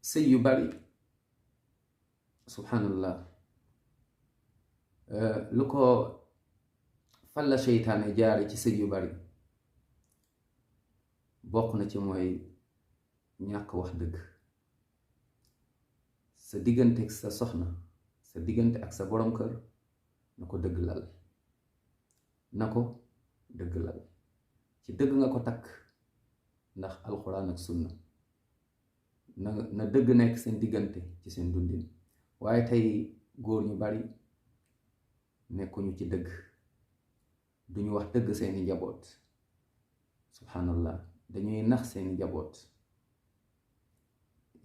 sëy yu bari subhanallah lu ko fan la seytaane jaare ci sëy yu bari bokk na ci mooy ñàkk wax dëgg. sa diggante ak sa soxna, sa diggante ak sa borom kër na ko dëgg lal, na ko dëgg lal. ci dëgg nga ko takk ndax alxuraan ak sunna na dëgg nekk seen diggante ci seen dundin. waaye tey góor ñu bari nekkuñu ci dëgg, duñu wax dëgg seeni njaboot subhanallah, dañuy nax seeni njaboot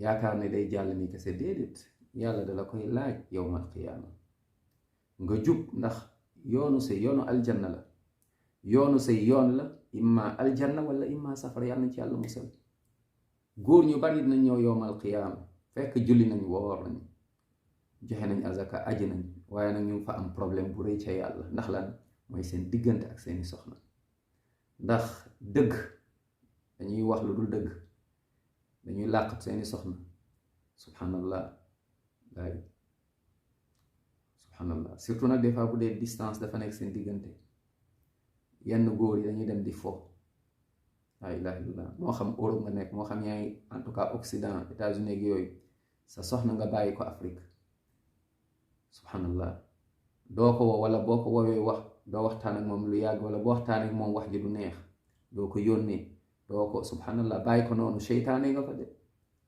yaakaar ne day jàll ni kese. déedéet, yàlla dala koy laaj yowmal qiyaama nga jub, ndax yoonu sëy yoonu aljanna la. yoonu sëy yoon la, imma aljanna wala imma safara, yàlla nañ ci yàlla musal. góor ñu bari dinañ ñëw yowmal qiyaama fekk julli nañ, woor nañ, joxe nañ azaka, aji nañ, waaye nag ñu fa am problème bu rëy ca yàlla. ndax lan? mooy seen diggante ak seeni soxna. ndax dëgg dañuy wax lu dul dëgg, dañuy làqat seeni soxna subhanallah. laay subhanallah, surtout nag des fois bu dee distance dafa nekk seen diggante. yenn góor yi dañuy dem di fo, laa ilaha illallah. moo xam Europe nga nekk, moo xam yaa ngi en tout cas Occident, États-Unis ak yooyu, sa soxna nga bàyyi ko Afrique subhanallah. doo ko woo, wala boo ko woowee wax doo waxtaan ak moom lu yàgg, wala boo waxtaan ak moom wax ji du neex, doo ko yónnee, doo ko subhanallah, bàyyi ko noonu. seytaane nga fa de,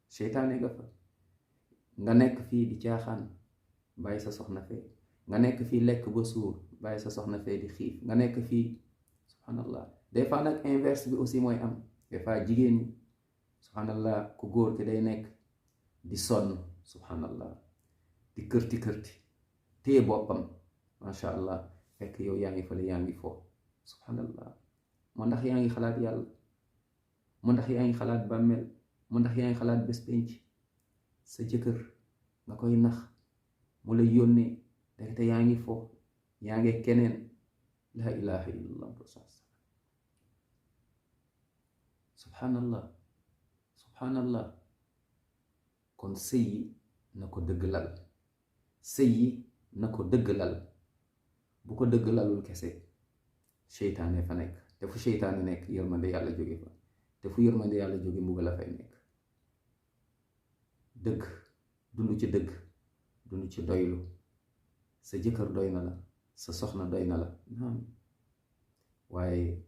seytaane nga fa. nga nekk fii di caaxaan, bàyyi sa soxna fee. nga nekk fii lekk ba suur, bàyyi sa soxna fee di xiif. nga nekk fii subhanallah. des fois nag inverse bi aussi mooy am. des fois jigéen ñi subhanallah, ku góor ki day nekk di sonn subhanallah, di kërti kërti, téye boppam masha allah, fekk yow yaa ngi fële, yaa ngi foofu subhanallah. moo ndax yaa ngi xalaat yàlla? moo ndax yaa ngi xalaat bàmmeel? moo ndax yaa ngi xalaat bés penc? sa jëkkër nga koy nax, mu lay yónnee, te yaa ngi foofu, yaa ngi keneen. la ilaha illallah subhanallah subhanallah. kon sëy yi na ko dëgg lal, sëy yi na ko dëgg lal. bu ko dëgg lalul kese, seytaane fa nekk, te fu seytaane nekk yërmande yàlla jóge fa, te fu yërmande yàlla jóge mbugal la fay nekk. dëgg, dund ci dëgg, dund ci doylu. sa jëkkër doy na la, sa soxna doy na la naam, waaye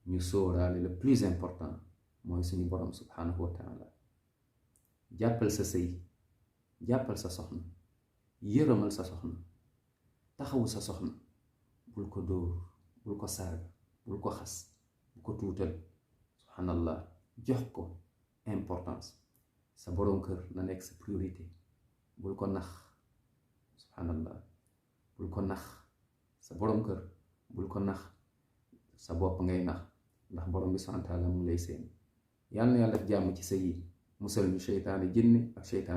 ñu sóoraale le plus important mooy suñu borom subhanahu wa taala. jàppal sa sëy, jàppal sa soxna, yërëmal sa soxna, taxawu sa soxna. bul ko dóor, bul ko saaga, bul ko xas, bul ko tuutal subhanallah. jox ko importance. sa borom kër na nekk sa priorité. bul ko nax subhanallah, bul ko nax sa borom kër, bul ko nax sa bopp ngay nax, ndax borom bi subhanahu wa taala mu lay seen. yàlla na yàlla def jàmm ci sëy yi, musal ñu seytaane jinne ak seytaane